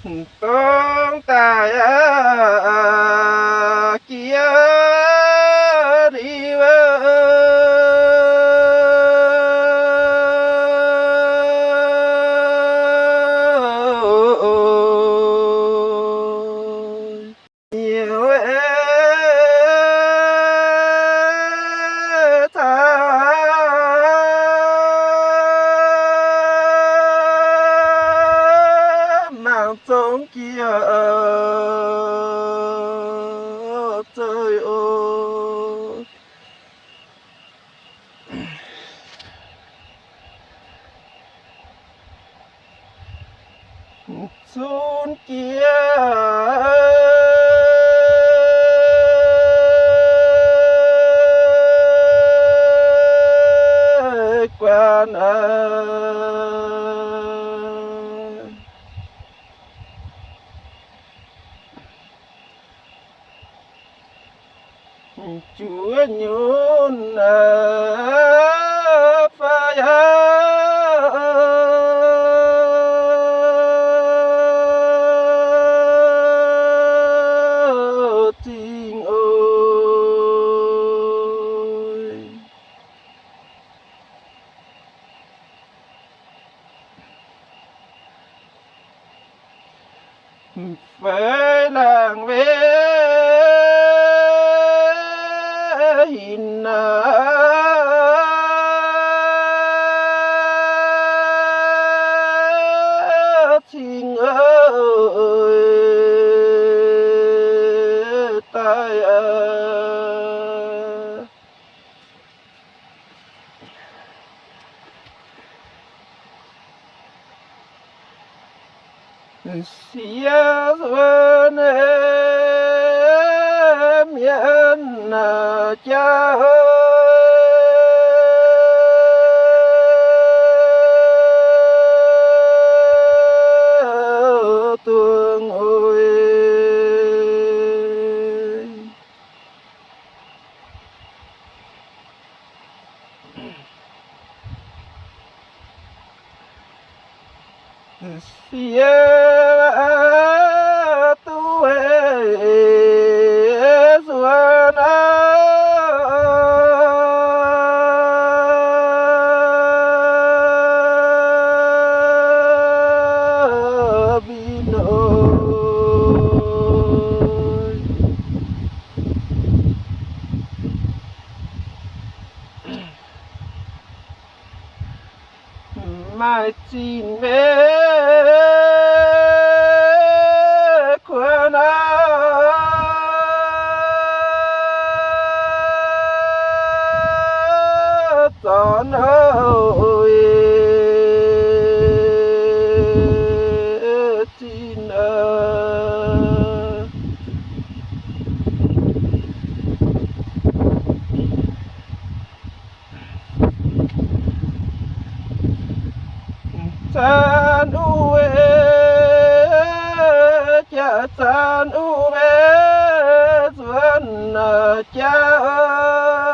dongh daaih jiex liuz, mangc zong jiex zeiv oc. Cun jiex guanh aqv. Juov nyunc fai yaac zingh oc. Feix laangc wei hinc naaiv cingx daaih aqv. Siev nzuonx mienh jauv duqv oix. Siev duqv nzuonx mbic oc. Maaih zinh mbev kuonx aqv, zornc oc, zinh aqv. Zanc uv ei, jaav zanc uv ei nzuonx jauv.